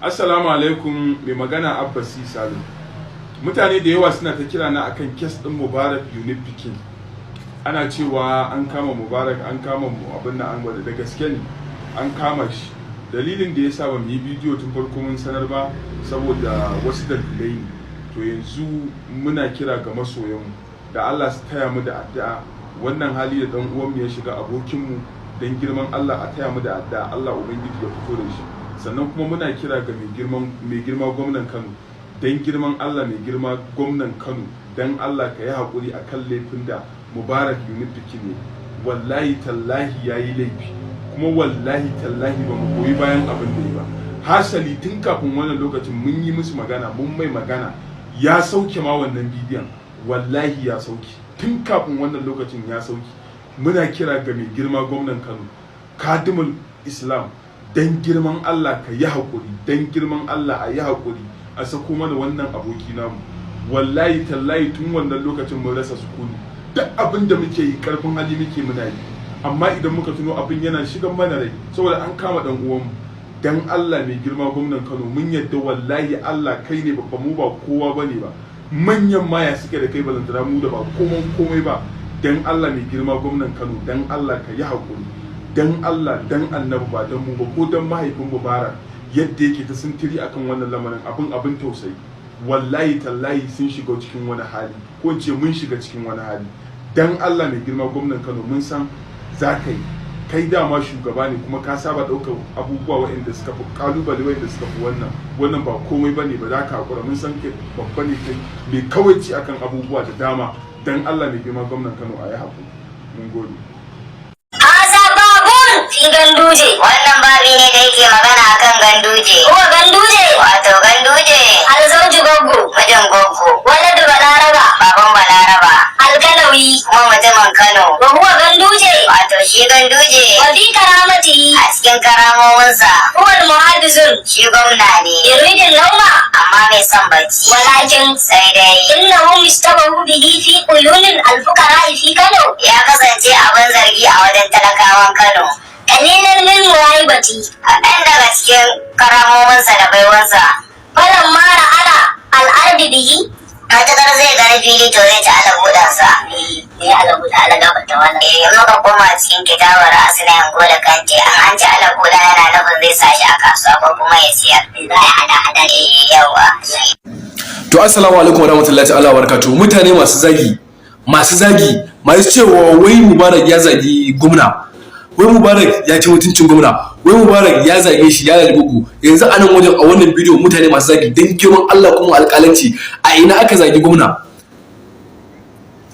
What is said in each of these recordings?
Assalamu alaikum. Mai magana Abba C Salim. Mutane da yawa suna ta kira na akan case din Mubarak Unique Pikin. Ana cewa an kama Mubarak, an kama mu, abin nan an gwada da gaske ne an kama shi. Dalilin da ya sa ba mu yi bidiyo tun farko mun sanar ba, saboda wasu dalilai ne. To yanzu muna kira ga masoyanmu da Allah su taya mu da addu'a wannan hali da dan uwanmu ya shiga, abokinmu. Dan girman Allah a taya mu da addu'a, Allah Ubangiji ya fito da shi. Sannan kuma muna kira ga mai girma gwamnan Kano, dan girman Allah, mai girma gwamnan Kano, dan Allah ka yi haƙuri akan laifin da Mubarak Unique Pikin ne. Wallahi tallahi yayi laifi, kuma wallahi tallahi ba mu goyi bayan abin da yi ba. Hasali tun kafin wannan lokacin mun yi musu magana, mun mai magana, ya sauke ma wannan bidiyon. Wallahi ya sauke tun kafin wannan lokacin, ya sauke. Muna kira ga mai girma gwamnan Kano, Kadimul Islam, dan girman Allah ka yi haƙuri, dan girman Allah a yi haƙuri a sako mana wannan aboki namu. Wallahi tallahi tun wannan lokacin mun rasa sukuni. Duk abin da muke yi, karfin hali muke muna yi, amma idan muka tuno abin yana shigan mana rai, saboda an kama dan uwanmu. Dan Allah, mai girma gwamnan Kano, mun yadda wallahi Allah kai ne babba, mu ba kowa bane ba. Manyan maya suke da kai, balantana mu da ba komai komai ba. Dan Allah, mai girma gwamnan Kano, dan Allah ka yi haƙuri, dan Allah, dan Annabi, ba dan mu ba, ko dan mahaifin Mubarak. Yadda yake ta sintiri akan wannan lamarin, abin tausayi. Wallahi tallahi sun shiga cikin wani hali, ko in ce mun shiga cikin wani hali. Dan Allah, mai girma gwamnan Kano, mun san za ka yi, kai dama shugaba ne, kuma ka saba ɗaukar abubuwa waɗanda suka fi kalubale, waɗanda suka fi wannan. Wannan ba komai bane ba, za ka hakura. Mun san kai babba ne, kai mai kawaici akan abubuwa da dama. Dan Allah, mai girma gwamnan Kano, a yi hakuri. Mun gode. Haza babun fi Ganduje. Wannan babi ne da yake magana akan Ganduje. Huwa Ganduje. Wato Ganduje. Alzauju Goggo. Mijin Goggo. Waladu Balaraba. Baban Balaraba. Alkanawi. Kuma mutumin Kano. Wa huwa Ganduje. Wato shi Ganduje. Wa fi karamati. A cikin karamominsa. Huwa muhaddisun. Shi gwamna ne. Yuridin nauma. Amma mai son bacci. Walakin. Sai dai. Innahum ishtabahu bihi fi uyunin alfuqara fi Kano. Ya kasance abin zargi a wajen talakawan Kano. Qalilan min muwaibati. Kaɗan daga cikin karamominsa da baiwansa. Falamma ra'ala al'ardi bihi. Matuƙar zai gani fili, to zai ci alabudansa. Ne alabuda, ala gafarta wala. Eh, in muka koma cikin kitabar Asina Yango da Kante, an ci alabuda yana nufin zai sa shi a kasuwa ko kuma ya siyar. Za a hada hada. Eh, yawa. To, assalamu alaikum warahmatullahi ta'ala wabarakatuh. Mutane masu zagi, masu zagi, masu cewa wai Mubarak ya zagi gwamna, wai Mubarak ya ci mutuncin gwamna, wai Mubarak ya zage shi, ya zagi gugu. Yanzu a nan wajen, a wannan bidiyo, mutane masu zagi, dan girman Allah kuma alƙalanci, a ina aka zagi gwamna?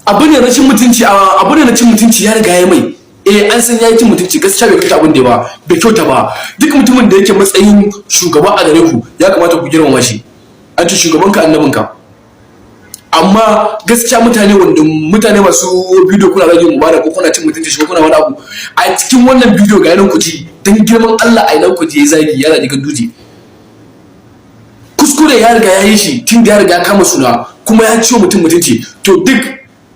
Abu ne na cin mutunci, abu ne na cin mutunci, ya riga ya mai. Eh, an san ya yi cin mutunci, gaskiya bai kyauta abin da ba, bai kyauta ba. Duk mutumin da yake matsayin shugaba a gare ku, ya kamata ku girmama shi. An ce shugabanka annabinka. Amma gaskiya mutane, wanda mutane masu bidiyo kuna zagin Mubarak ko kuna cin mutunci shi ko kuna wani abu a cikin wannan bidiyo, ga yanan ku ji, dan girman Allah, a ina ku ji ya zagi, ya zagi Ganduje? Kuskure ya riga ya yi shi, tun da ya riga ya kama suna kuma ya ciwo mutum mutunci. To duk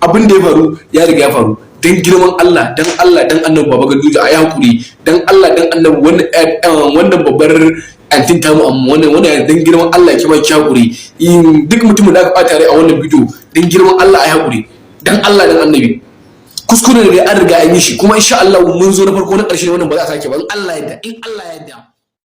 abin da ya faru ya riga ya faru. Dan girman Allah, dan Allah, dan Annabi, Baba Ganduje, a yi hakuri. Dan Allah, dan Annabi, wannan babbar antin tamu, amma wannan dan girman Allah ki ba ki hakuri. Duk mutumin da aka bata rai a wannan bidiyo, dan girman Allah a yi hakuri, dan Allah, dan Annabi. Kuskure da an riga an yi shi, kuma insha Allah mun zo na farko na ƙarshe, wannan ba za a sake ba in Allah ya yarda, in Allah ya yarda.